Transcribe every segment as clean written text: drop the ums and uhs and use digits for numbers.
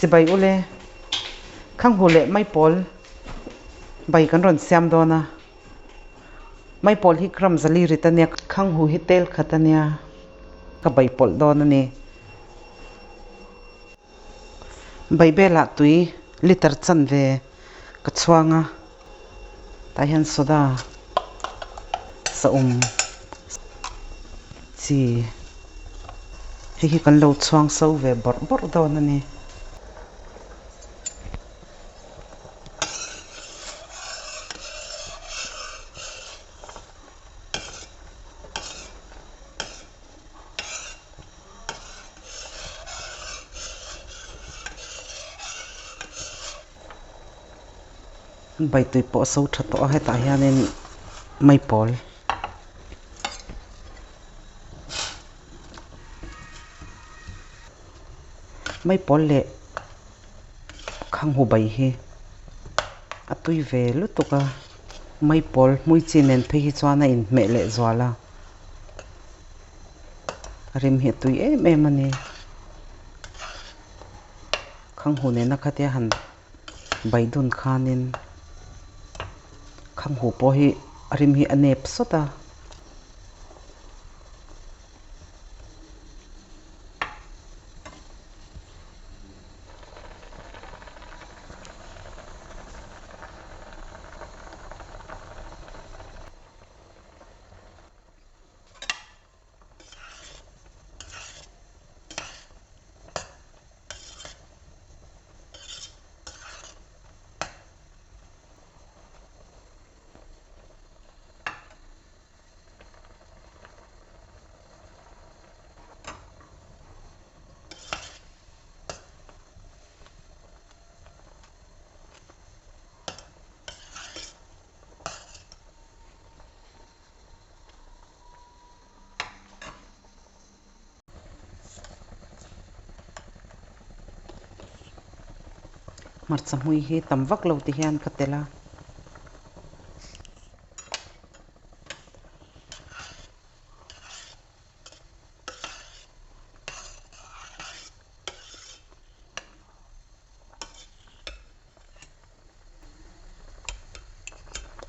Chibai ule, Khanghu leh Maipawl bai kan rawn siam dawn a, Maipawl hi gram zali rit a nia, Khanghu hi tel khat a nia, ka bai pawlh dawn a ni. Baibelah tui liter chanve ka chhuang a, tah hian soda saum chi hei hi kan lo chhuang so ve bawrh bawrh dawn a ni. Baitui pawh a so tha tawh a hetah hianin maipawl maipawl leh khanghu bai hi a tui ve lutuk a maipawl hmui chi nen phei hi chuan a inhmeh leh zual a. A rim hi a tui em em a ni. Khanghu nena khatia han bai dun khanin khanghu pawh hi a rim hi a nep sawt a. Hmarcha hmui hi tam vak lo ti hian ka tel a.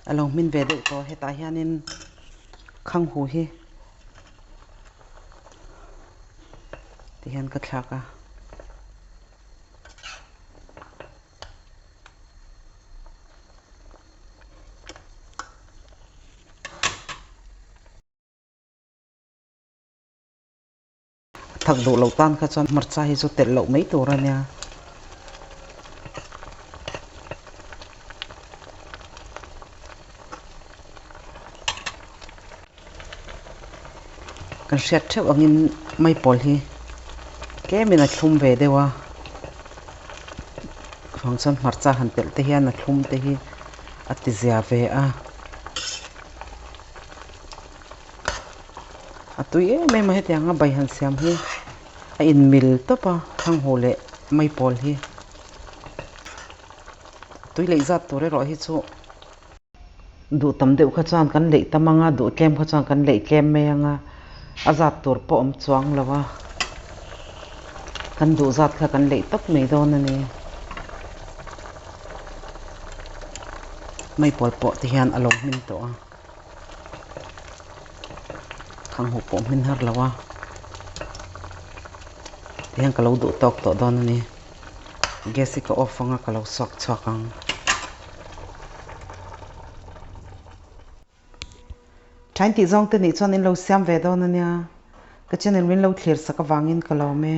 A lo hmin ve deuh tawh hetah hianin khanghu hi tihian ka thlak a. A thak duh loh tan kha chuan hmarcha hi chu telh loh mai tur a nia. Kan hriat theuh angin maipawl hi tlemin a thlum ve deuh a, vang chuan hmarcha han telh te hian a thlum te hi a ti zia ve a. A tui em em a hetiang a bai han siam hi a inmil tawp a thanghu leh maipawl hi tui leh zat tur erawh hi chu duh tam deuh kha chuan kan leih tam ang a duh tlem kha chuan kan leih tlem mai ang a a zat tur pawh awm chuang lo a kan duh zat kha kan leih tawp mai dawn a ni maipawl pawh ti hian a lo hmin tawh a. Khanghu pawh hmin har lo a, tihian ka lo duh tawk tawh dawn a ni. Gas hi ka off anga ka lo suak chhuak ang. Thain tih zawng te nih chuan in lo siam ve dawn a nia. Ka channel min lo thlir sak avangin ka lawm e.